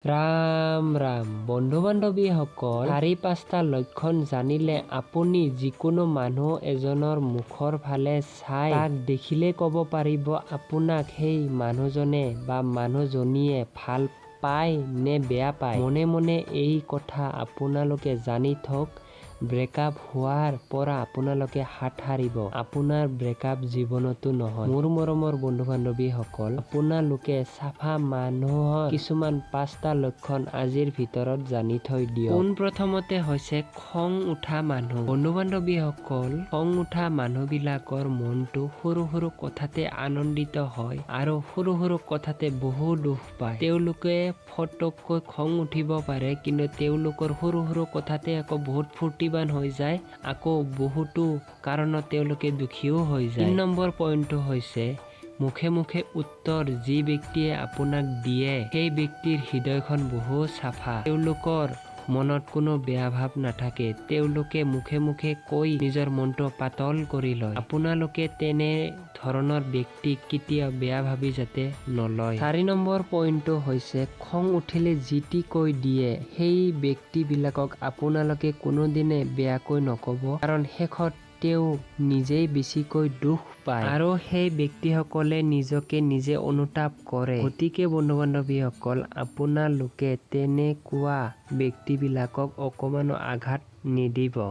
ৰাম ৰাম বন্ধু বান্ধৱীসকল, চাৰি পাঁচটা লক্ষণ জানিলে আপুনি যিকোনো মানুহ এজনৰ মুখৰ ফালে চাই তাক দেখিলেই ক'ব পাৰিব আপোনাক সেই মানুহজনে বা মানুহজনীয়ে ভাল পায় নে বেয়া পায়। মনে মনে এই কথা আপোনালোকে জানি থওক, ব্ৰেকআপ হোৱাৰ পৰা আপোনালোকে হাত সাৰিব, আপোনাৰ ব্ৰেকআপ জীৱনতো নহয়। মোৰ মৰমৰ বন্ধু বান্ধৱীসকল, আপোনালোকে চাফা মানুহৰ কিছুমান পাঁচটা লক্ষণ আজিৰ ভিতৰত জানি থৈ দিয়ক। পোনপ্ৰথমতে হৈছে খং উঠা মানুহ। বন্ধু বান্ধৱীসকল, খং উঠা মানুহবিলাকৰ মনটো সৰু সৰু কথাতে আনন্দিত হয় আৰু সৰু সৰু কথাতে বহু দুখ পায়। তেওঁলোকে ফটককৈ খং উঠিব পাৰে, কিন্তু তেওঁলোকৰ সৰু সৰু কথাতে আকৌ বহুত ফূৰ্তিবান হৈ যায়, আকৌ বহুতো কাৰণত তেওঁলোকে দুখীও হৈ যায়। 3 নম্বৰ পইণ্টটো হৈছে মুখে মুখে উত্তৰ যি ব্যক্তিয়ে আপোনাক দিয়ে সেই ব্যক্তিৰ হৃদয়খন বহু চাফা, তেওঁলোকৰ মনত কোনো বেয়া ভাৱ নাথাকে, তেওঁলোকে মুখে মুখে কৈ নিজৰ মনটো পাতল কৰি লয়। আপোনালোকে তেনে ধৰণৰ ব্যক্তিক কেতিয়াও বেয়া ভাবি যাতে নলয়। 4 নম্বৰ পইণ্টটো হৈছে খং উঠিলে যি টি কৈ দিয়ে সেই ব্যক্তিবিলাকক আপোনালোকে কোনোদিনে বেয়াকৈ নক'ব, কাৰণ শেষত তেওঁ নিজেই বেছিকৈ দুখ পায় আৰু সেই ব্যক্তিসকলে নিজকে নিজে অনুতাপ কৰে। গতিকে বন্ধু বান্ধৱীসকল, আপোনালোকে তেনেকুৱা ব্যক্তিবিলাকক অকণমানো আঘাত নিদিব।